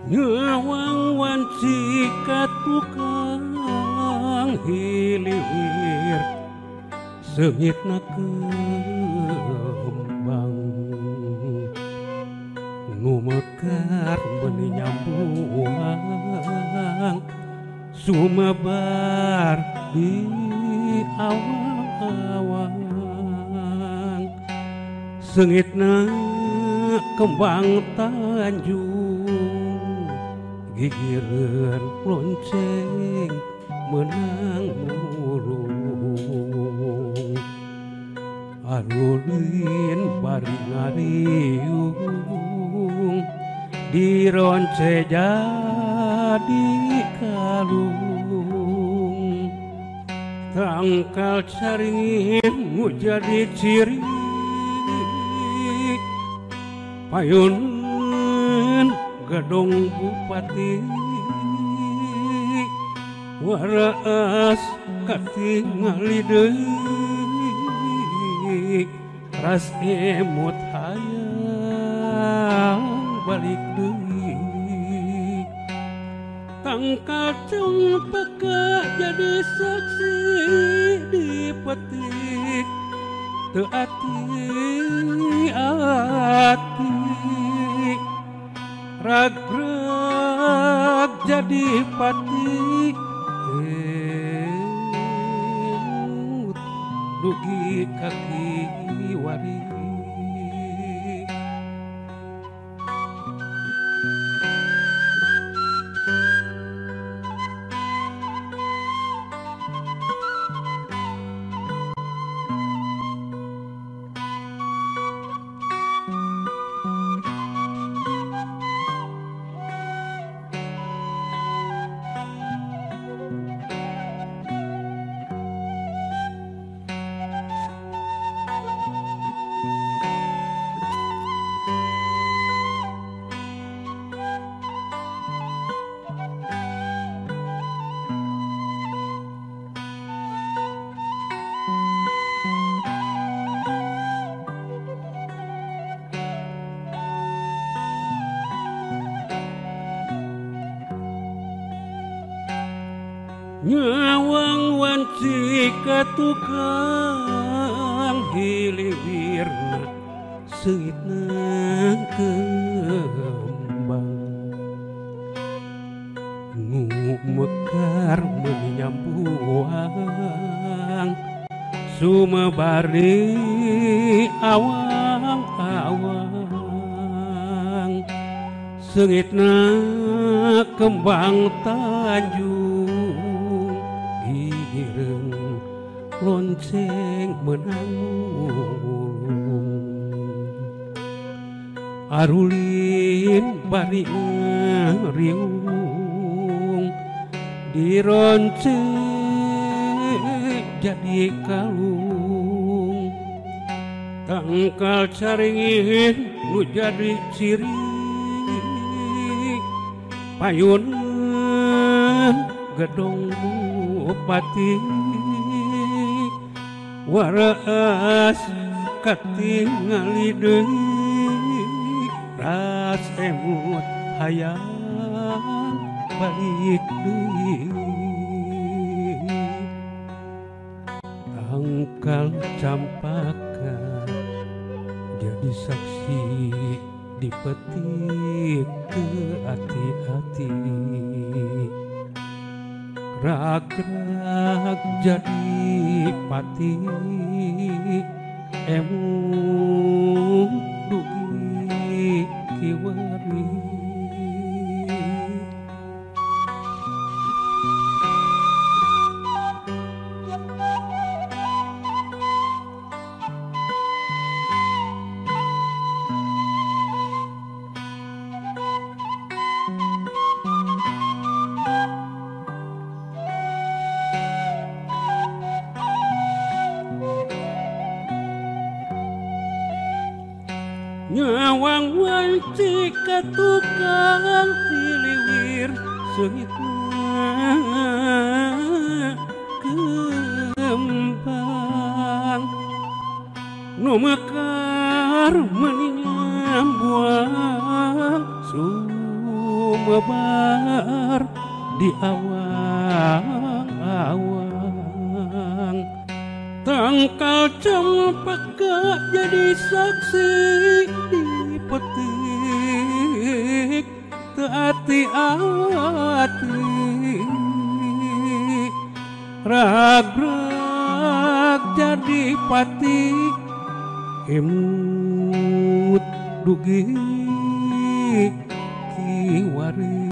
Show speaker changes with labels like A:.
A: Nyawang wanci ka tukang hiliwir seungitna kembang nu mekar meuni nyambuang sumebar di awang-awang seungitna kembang tanjung gigireun lonceng meunang mulung arulin bari ngariung dironce jadi kalung tangkal caringin nu jadi ciri payun gedong bupati waras katingali deui ras emut hayang balik deui tangkal cempaka jadi saksi dipetik teu ati-ati rag-rag jadi pati dugi kaki wari. Nyawang wanci ka tukang hiliwirna seungitna kembang nu mekar meuni nyambuang sumebar di awang-awang seungitna kembang tanjung gigireun lonceng meunang mulung arulin bari ngariung dironce jadi kalung tangkal caringin nu jadi ciri payun gedong bupati waras katingali deui ras emut hayang balik deui tangkal campaka jadi saksi dipetik ke hati-hati rag-rag jadi pati emut dugi kiwari. Nyawang wanci ka tukang hiliwir seungitna kembang nu mekar meuni nyambuang sumebar Sumebar di awang-awang. Tangkal cempaka jadi saksi dipetik teu ati-ati. Rag-rag jadi pati emut dugi kiwari.